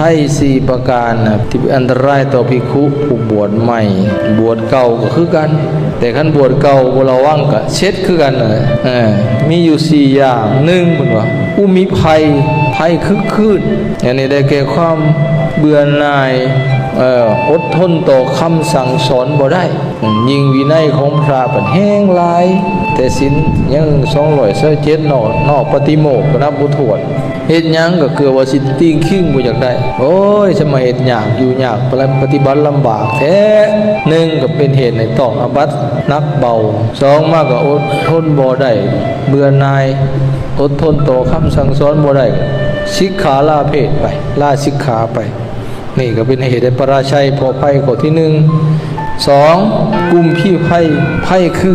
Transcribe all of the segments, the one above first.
ໄພສີ່ປະການນະ ທີ່ເປັນອັນຕະລາຍຕໍ່ພິກຂຸຜູ້ບວດໃໝ່, ບວດເກົ່າກໍຄືກັນ, ແຕ່ຄັນບວດເກົ່າບໍ່ລະວັງກໍເສັດຄືກັນນະ. ເອີ ມີຢູ່ສີ່ຢ່າງ. ໜຶ່ງ ເພິ່ນວ່າ ອຸມິໄພ, ໄພຄຶກຄື້ນ, ອັນນີ້ໄດ້ແກ່ຄວາມເບື່ອໜ່າຍ, ເອີ ອົດທົນຕໍ່ຄຳສັ່ງສອນບໍ່ໄດ້. ຍິ່ງວິໄນຂອງພະເພິ່ນແຮງຫຼາຍ, ແຕ່ສິນຍັງສອງຮ້ອຍຊາວເຈັດເນາະ, ນອກປາຕິໂມກກໍນັບບໍ່ຖ້ວນ. ເຮັດຫຍັງກໍເກືອບວ່າຊິຕີງຄິງບໍ່ຢາກໄດ້. ໂອ້ຍ ຈະມາເຮັດຍາກຢູ່ຍາກ, ປະຕິບັດລຳບາກແທ້. ໜຶ່ງ ກໍເປັນເຫດໃຫ້ຕ້ອງອາບັດໜັກເບົາ. ສອງ ມາກໍອົດທົນບໍ່ໄດ້, ເບື່ອໜ່າຍ, ອົດທົນຕໍ່ຄຳສັ່ງສອນບໍ່ໄດ້, ສິກຂາລາເພດໄປ, ລາສິກຂາໄປ. ນີ້ກໍເປັນເຫດໃຫ້ປະລາໄຊເພາະໄພຂໍ້ທີໜຶ່ງ. ສອງ ກຸມພີໄພ, ໄພຄື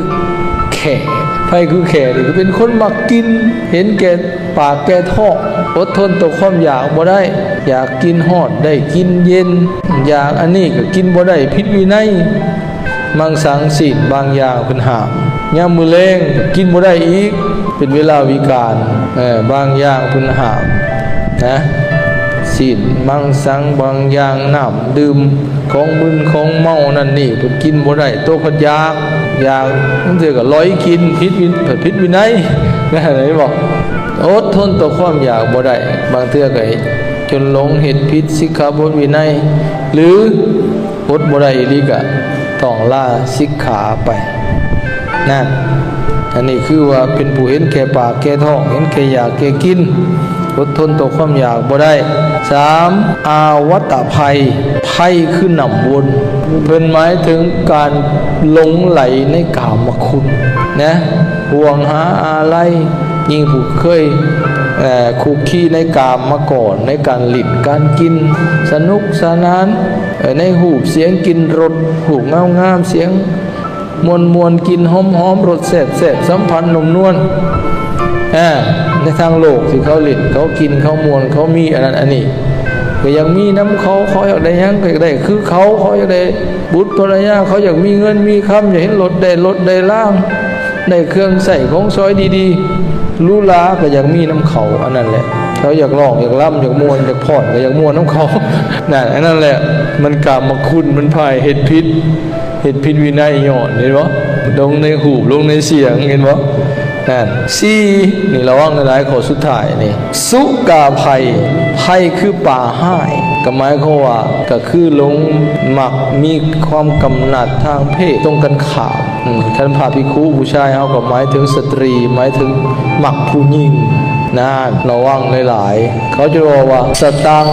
ແຂ້, ໄພຄືແຂ້ນີ້ກໍເປັນຄົນມັກກິນ, ເຫັນແກ່ປາກແກ່ທ້ອງ, ອົດທົນຕໍ່ຄວາມຢາກບໍ່ໄດ້, ຢາກກິນຮ້ອນໄດ້ກິນເຢັນ, ຢາກອັນນີ້ກໍກິນບໍ່ໄດ້, ຜິດວິໄນ. ມັງສັງ ຊີ້ນບາງຢ່າງເພິ່ນຫ້າມ, ຍາມມື້ແລງກິນບໍ່ໄດ້ອີກ, ເປັນເວລາວິການ. ເອີ ບາງຢ່າງເພິ່ນຫ້າມນະ, ຊີ້ນ ມັງສັງ ບາງຢ່າງ, ນ້ຳດື່ມ ຂອງມຶນຂອງເມົານັ້ນນີ້ ເພິ່ນກິນບໍ່ໄດ້, ໂຕເພິ່ນຢາກ, ຢາກ ບາງເທື່ອກໍລອຍກິນ, ຜິດວິ, ຜິດວິໄນນະ, ເຫັນບໍ່? ອົດທົນຕໍ່ຄວາມຢາກບໍ່ໄດ້, ບາງເທື່ອກໍຈົນຫຼົງເຮັດຜິດສິກຂາບົດວິໄນ ຫຼື ອົດບໍ່ໄດ້ອີ່ຫຼີກະຕ້ອງລາສິກຂາໄປ. ນັ້ນ ອັນນີ້ຄືວ່າເປັນຜູ້ເຫັນແກ່ປາກແກ່ທ້ອງ, ເຫັນແກ່ຢາກແກ່ກິນ, ອົດທົນຕໍ່ຄວາມຢາກບໍ່ໄດ້. ສາມ ອາວັດຕະໄພ, ໄພຄືນ້ຳວົນ, ເພິ່ນໝາຍເຖິງການຫຼົງໄຫຼໃນກາມະຄຸນນະ, ຫວງຫາອາໄລ, ຍິ່ງຜູ້ເຄີຍ ເອີ ຄຸກຄີໃນກາມມາກ່ອນ, ໃນການຫຼິ້ນການກິນ, ສະໜຸກສະໜານ ເອີ ໃນຮູບສຽງກິ່ນລົດ, ຮູບງາມໆ ສຽງມ່ວນໆ ກິ່ນຫອມໆ ລົດແຊບໆ ສຳຜັນນຸ້ມນວນ. ອາ ໃນທາງໂລກທີ່ເຂົາຫຼິ້ນ ເຂົາກິນ ເຂົາມ່ວນ ເຂົາມີອັນນັ້ນອັນນີ້ ກໍຢາກມີນຳເຂົາ, ເຂົາຢາກໄດ້ຫຍັງກໍຢາກໄດ້ຄືເຂົາ, ເຂົາຢາກໄດ້ບຸດພັນລະຍາ, ເຂົາຢາກມີເງິນມີຄຳ, ຢາກເຫັນລົດໄດ້ລົດໄດ້ລາງ, ໄດ້ເຄື່ອງໃຊ້ຂອງສອຍດີໆ ຫຼູຫຼາ ກໍຢາກມີນຳເຂົາ. ອັນນັ້ນແຫຼະ ເຂົາຢາກຮ້ອງ ຢາກລຳ ຢາກມ່ວນ ຢາກຟ້ອນ ກໍຢາກມ່ວນນຳເຂົາ. ນັ້ນ ອັນນັ້ນແຫຼະ ມັນກາມະຄຸນ ມັນພາໃຫ້ເຮັດຜິດ ເຮັດຜິດວິໄນຍ້ອນ ເຫັນບໍ່? ລົງໃນຮູບ ລົງໃນສຽງ ເຫັນບໍ່? ນັ້ນ ສີ່ ນີ້ລະວັງຫຼາຍໆ ຂໍ້ສຸດທ້າຍນີ້ ສຸກາໄພ, ໄພຄືປາຮ້າຍ, ກໍໝາຍຄວາມວ່າ ກໍຄືຫຼົງມັກ ມີຄວາມກຳໜັດທາງເພດ ຕົງກັນຂ້າມ. ອືມ ຄັນພະພິກຂຸຜູ້ຊາຍເຮົາກໍໝາຍເຖິງສະຕຣີ, ໝາຍເຖິງມັກຜູ້ຍິງ. ນັ້ນ ລະວັງຫຼາຍໆ ເຂົາຈະເວົ້າວ່າ ສະຕັງ